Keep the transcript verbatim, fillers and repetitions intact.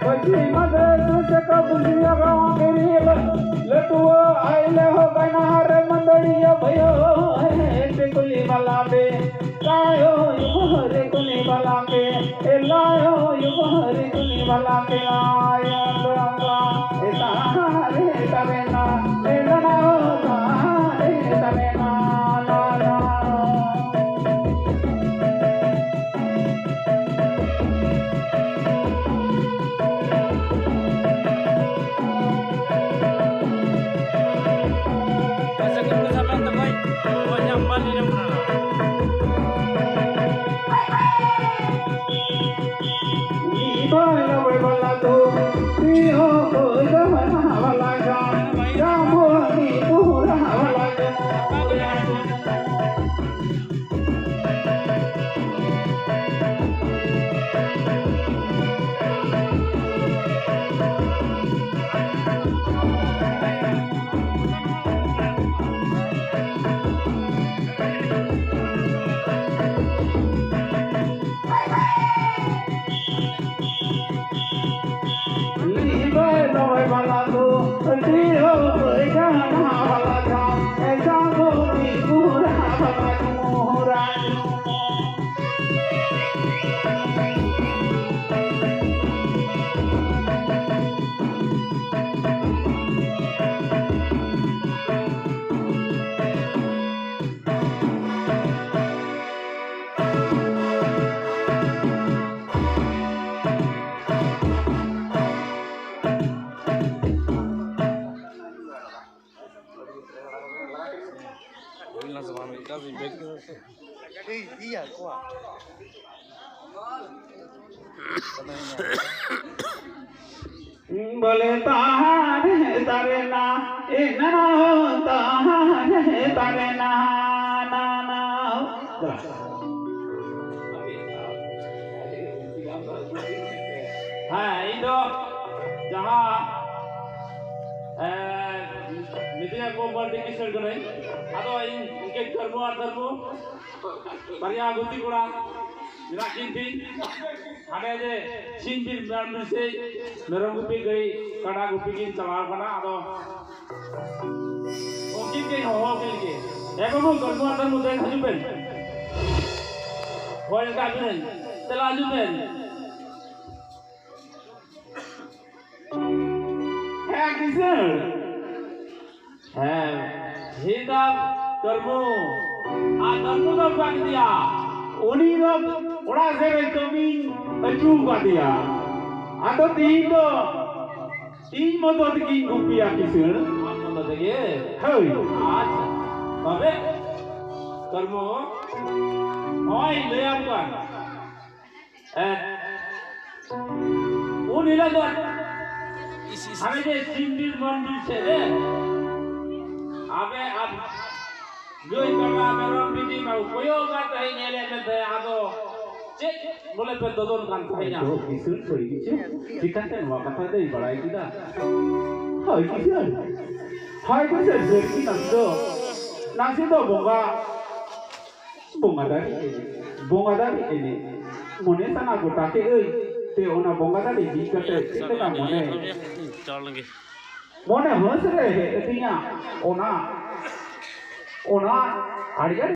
ᱯᱟᱹᱪᱷᱤ ᱢᱟᱫᱮ ᱥᱩᱥᱮ ᱠᱚ ᱵᱩᱡᱷᱤᱭᱟ ᱜᱟᱶ ᱠᱤᱨᱤᱭᱟ ᱞᱟᱹᱴᱩᱣᱟᱹ ᱟᱭᱞᱮ ᱦᱚ ᱵᱟᱭᱱᱟ ᱦᱟᱨᱮ ᱢᱟᱹᱫᱟᱹᱲᱤᱭᱟᱹ ᱵᱷᱟᱹᱭᱟᱹ ᱮ ᱴᱤᱠᱩᱞᱤ ᱵᱟᱞᱟ ᱵᱮ ᱞᱟᱭᱚ ᱭᱩ ᱦᱟᱨᱮ ᱠᱩᱞᱤ ᱵᱟᱞᱟ ᱵᱮ ᱮ ᱞᱟᱭᱚ ᱭᱩ ᱦᱟᱨᱮ ᱠᱩᱞᱤ ᱵᱟᱞᱟ ᱵᱮ ᱞᱟᱭᱚ ᱫᱚᱨᱟ ᱮ ᱛᱟᱦᱟᱨᱮ ᱛᱟᱵᱮᱱᱟ ᱮ ᱞᱟᱭᱚ ᱛᱟᱦᱟᱨᱮ ᱛᱟᱵᱮᱱᱟ ᱞᱟ ᱞᱟ᱾ ᱟᱪᱪᱷᱟ, ᱜᱚᱢᱠᱮ ᱥᱟᱯᱲᱟᱣ ᱛᱟᱠᱚᱭ, ᱱᱚᱣᱟ ᱧᱟᱢ ᱵᱟᱞᱤ ᱧᱟᱢ ᱠᱟᱱᱟ᱾ ᱵᱚᱞᱮ ᱛᱟᱦᱟᱨᱮ ᱛᱟᱨᱮᱱᱟ, ᱮ ᱱᱟᱱᱟ ᱦᱳ ᱛᱟᱦᱟᱨᱮ ᱛᱟᱨᱮᱱᱟ, ᱱᱟᱱᱟ ᱦᱳ᱾ ᱦᱮᱸ, ᱤᱧ ᱫᱚ ᱡᱟᱦᱟᱸ, ᱮ, ᱢᱤᱫᱤᱭᱟ ᱠᱚ ᱢᱟᱹᱨᱰᱤ ᱠᱤᱥᱟᱹᱬ ᱠᱟᱹᱱᱟᱹᱧ᱾ ᱟᱫᱚ ᱤᱧ ᱩᱱᱠᱤᱱ ᱠᱟᱹᱨᱢᱩ ᱟᱨ ᱫᱷᱟᱹᱨᱢᱩ ᱵᱟᱨᱭᱟ ᱜᱩᱛᱤ ᱠᱚᱲᱟ ᱢᱮᱱᱟᱜ ᱠᱤᱱ ᱛᱤᱧ᱾ ᱦᱟᱸᱰᱮ ᱡᱮ ᱥᱤᱢ ᱵᱤᱨ ᱢᱮᱨᱚᱢ ᱵᱤᱨ ᱥᱮᱫ ᱢᱮᱨᱚᱢ ᱜᱩᱯᱤ, ᱜᱟᱹᱭ ᱠᱟᱰᱟ ᱜᱩᱯᱤ ᱠᱤᱱ ᱪᱟᱞᱟᱣ ᱠᱟᱱᱟ᱾ ᱟᱫᱚ ᱩᱱᱠᱤᱱ ᱜᱮ ᱦᱚᱦᱚ ᱠᱤᱱ ᱜᱮ, "ᱮ ᱵᱟᱹᱵᱩ, ᱠᱟᱹᱨᱢᱩ ᱟᱨ ᱫᱷᱟᱹᱨᱢᱩ, ᱫᱮᱱ ᱦᱤᱡᱩᱜ ᱵᱮᱱ, ᱦᱚᱭ ᱞᱮᱠᱟ ᱵᱮᱱ, ᱫᱮᱞᱟ ᱦᱤᱡᱩᱜ ᱵᱮᱱ᱾" ᱦᱮᱸ, ᱠᱤᱥᱟᱹᱬ᱾ ᱦᱮᱸ, ᱦᱮᱸᱫᱟ ᱠᱟᱹᱨᱢᱩ᱾ ᱟᱨ ᱠᱟᱹᱨᱢᱩ ᱫᱚ ᱚᱠᱟ ᱠᱮᱫᱮᱭᱟ? ᱩᱱᱤ ᱫᱚ ᱚᱲᱟᱜ ᱥᱮᱫ ᱨᱮ ᱠᱟᱹᱢᱤᱧ ᱟᱹᱪᱩ ᱟᱠᱟᱫᱮᱭᱟ᱾ ᱟᱫᱚ ᱛᱤᱦᱤᱧ ᱫᱚ ᱤᱧ ᱢᱚᱛᱚ ᱛᱮᱜᱤᱧ ᱜᱩᱯᱤᱭᱟ, ᱠᱤᱥᱟᱹᱬ᱾ ᱟᱢ ᱢᱚᱛᱚ ᱛᱮᱜᱮ? ᱦᱳᱭ᱾ ᱟᱪᱪᱷᱟ, ᱛᱚᱵᱮ ᱠᱟᱹᱨᱢᱩ, ᱱᱚᱜᱼᱚᱭ ᱞᱟᱹᱭᱟᱢ ᱠᱟᱱ, ᱮ, ᱩᱱ ᱦᱤᱞᱳᱜ ᱫᱚ ᱦᱟᱱᱮ ᱡᱮ ᱥᱤᱢ ᱵᱤᱨ ᱢᱚᱱ ᱵᱤᱨ ᱥᱮᱫ ᱨᱮ ᱟᱵᱮ ᱟᱨ ᱜᱟᱹᱭ ᱠᱟᱰᱟ ᱢᱮᱨᱚᱢ ᱵᱷᱤᱰᱤ ᱢᱟ ᱠᱚᱭᱚᱜ ᱠᱟᱛᱮ ᱧᱮᱞᱮᱫ ᱢᱮ ᱛᱟᱦᱮᱸ᱾ ᱟᱫᱚ ᱪᱮᱫ ᱵᱚᱞᱮ ᱯᱮ ᱫᱚᱫᱚᱱ ᱠᱟᱱ ᱛᱟᱦᱮᱸᱭᱟ? ᱛᱚ ᱠᱤᱥᱟᱹᱬ ᱥᱟᱹᱨᱤ ᱜᱮᱪᱚ ᱪᱤᱠᱟᱹᱛᱮ ᱱᱚᱣᱟ ᱠᱟᱛᱷᱟ ᱫᱚᱭ ᱵᱟᱲᱟᱭ ᱠᱮᱫᱟ? ᱦᱳᱭ ᱠᱤᱥᱟᱹᱬ, ᱦᱳᱭ ᱠᱤᱥᱟᱹᱬ, ᱥᱟᱹᱨᱤ ᱜᱮ ᱱᱟᱥᱮ ᱫᱚ, ᱱᱟᱥᱮ ᱫᱚ ᱵᱚᱸᱜᱟ ᱵᱚᱸᱜᱟ ᱫᱟᱲᱮ ᱮᱱᱮᱡ, ᱵᱚᱸᱜᱟ ᱫᱟᱲᱮ ᱮᱱᱮᱡ᱾ ᱢᱚᱱᱮ ᱥᱟᱱᱟ ᱜᱚᱴᱟ ᱠᱮᱫ ᱟᱹᱧ, ᱛᱮ ᱚᱱᱟ ᱵᱚᱸᱜᱟ ᱫᱟᱲᱮ ᱤᱫᱤ ᱠᱟᱛᱮ ᱪᱮᱫ ᱞᱮᱠᱟ ᱢᱚᱱᱮ, ᱢᱚᱱᱮ ᱦᱟᱹᱥ ᱨᱮ ᱦᱮᱡ ᱟᱹᱫᱤᱧᱟ, ᱚᱱᱟ, ᱚᱱᱟ ᱟᱹᱰᱤ ᱟᱹᱰᱤ